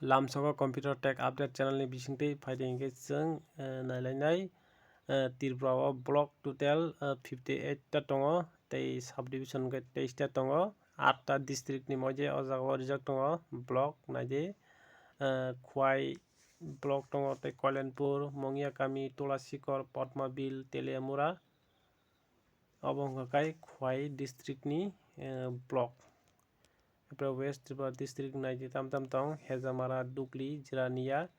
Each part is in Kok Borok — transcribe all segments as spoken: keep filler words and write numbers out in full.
Lamsogo Computer Tech Update channel ni bisingtwi phaidi hwnkhe chwng, eh, nailainai, eh, Tripura o block total, eh, fifty eight ta tongo, tei subdivision hwnkhe teis ta tongo, aat ta district ni moje o jaga o rijak tongo block naidi, eh, Khwai block tongo, tei Koilanpur, Mongiakami, Tulasikor, Padmabil, Teliamura, obo wngkha khe Khwai district ni, eh, block. Apre West Tripura district naidi tam tam tong, Hejamara, Dukli, Jirania,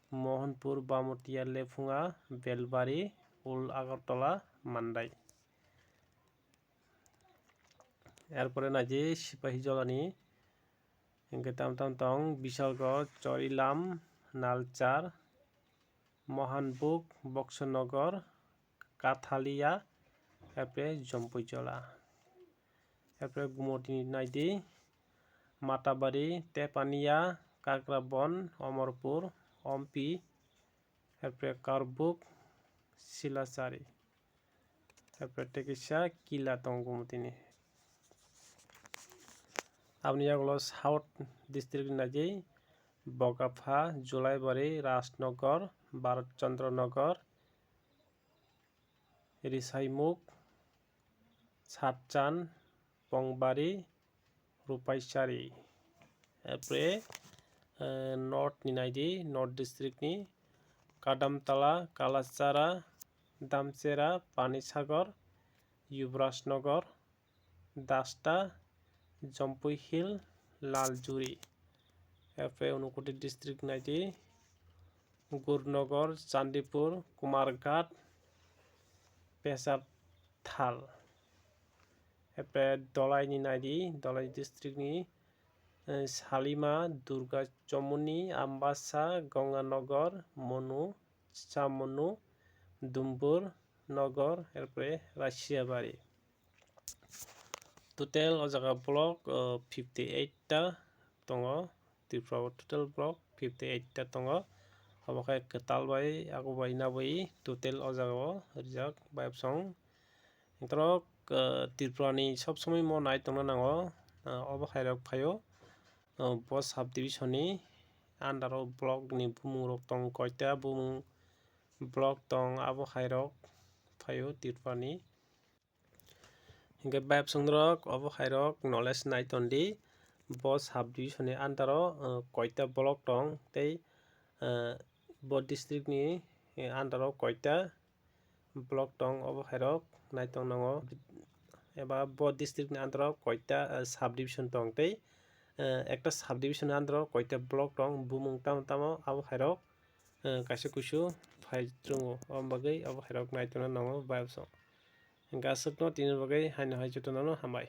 Mohanpur, Bamutia, Lephunga, Belbari, Ul Agartala, Mandai. Erpore naidi Sipahijola ni, hwnkhe tam tam tong, Bishalgarh, Chorilam, Nalchar, Mohanbug, Boksonogor, Kathalia, apre Jompuijola. Apre Gumoti ni naidi Matabari, Tepania, Kakrabon, Omorpur, Ompi, apre Karbuk, Silachari. Apre tei kisa Kila tongo Gumoti ni. Aboni yagulo South district ni naidi Bokapha, Julaibari, Rajnagar, Bharat Chandra Nagar, Risaimukh, Satchan, Pongbari, Rupaisari. Apre, eh, North ni naidi, North district ni Kadamtala, Kalachara, Damchara, Panisagar, Yuvrajnagar, Dasta, Jampui Hill, Laljuri. Apre Unakoti district naidi Gurnagar, Chandipur, Kumarghat, Pecharthal. Apre Dholai ni naidi, Dholai district ni, eh, Salima, Durga Chomoni, Ambasa, Ganganagar, Manu, Chamanu, Dumbur Nagar, apre Raisiyabari. Total o jaga block, uh, fifty eight ta tongo. Tripura o total block fifty eight ta tongo. Obo khe kwtal bai, abo bai na bai total o jaga o rijak bai bosong. Borok, uh, Tripura ni sob somoi mo nai tongna nango, uh, obo khairok phaio, uh, bo subdivision ni under o block ni bumung rok tong koita bumung block tong abo khairok phaio Tripura ni. Hingke bai bosong rok obo khairok knowledge nai tondi, bo subdivision ni under o, uh, koita block tong tei, uh, bo district ni, uh, under o koita block tong obo khairok nai tong nango, eba bo district ni under o koita, uh, subdivision tong tei, uh, ekta subdivision ni under o koita block tong bumung tamo tamo abo khairok, uh, kaisa kuisu phai chwrwngo, omo bagwi obo khairok nai tongna nango bai bosong. Hingke aswkno tini bagwi haino hai jotono hambai.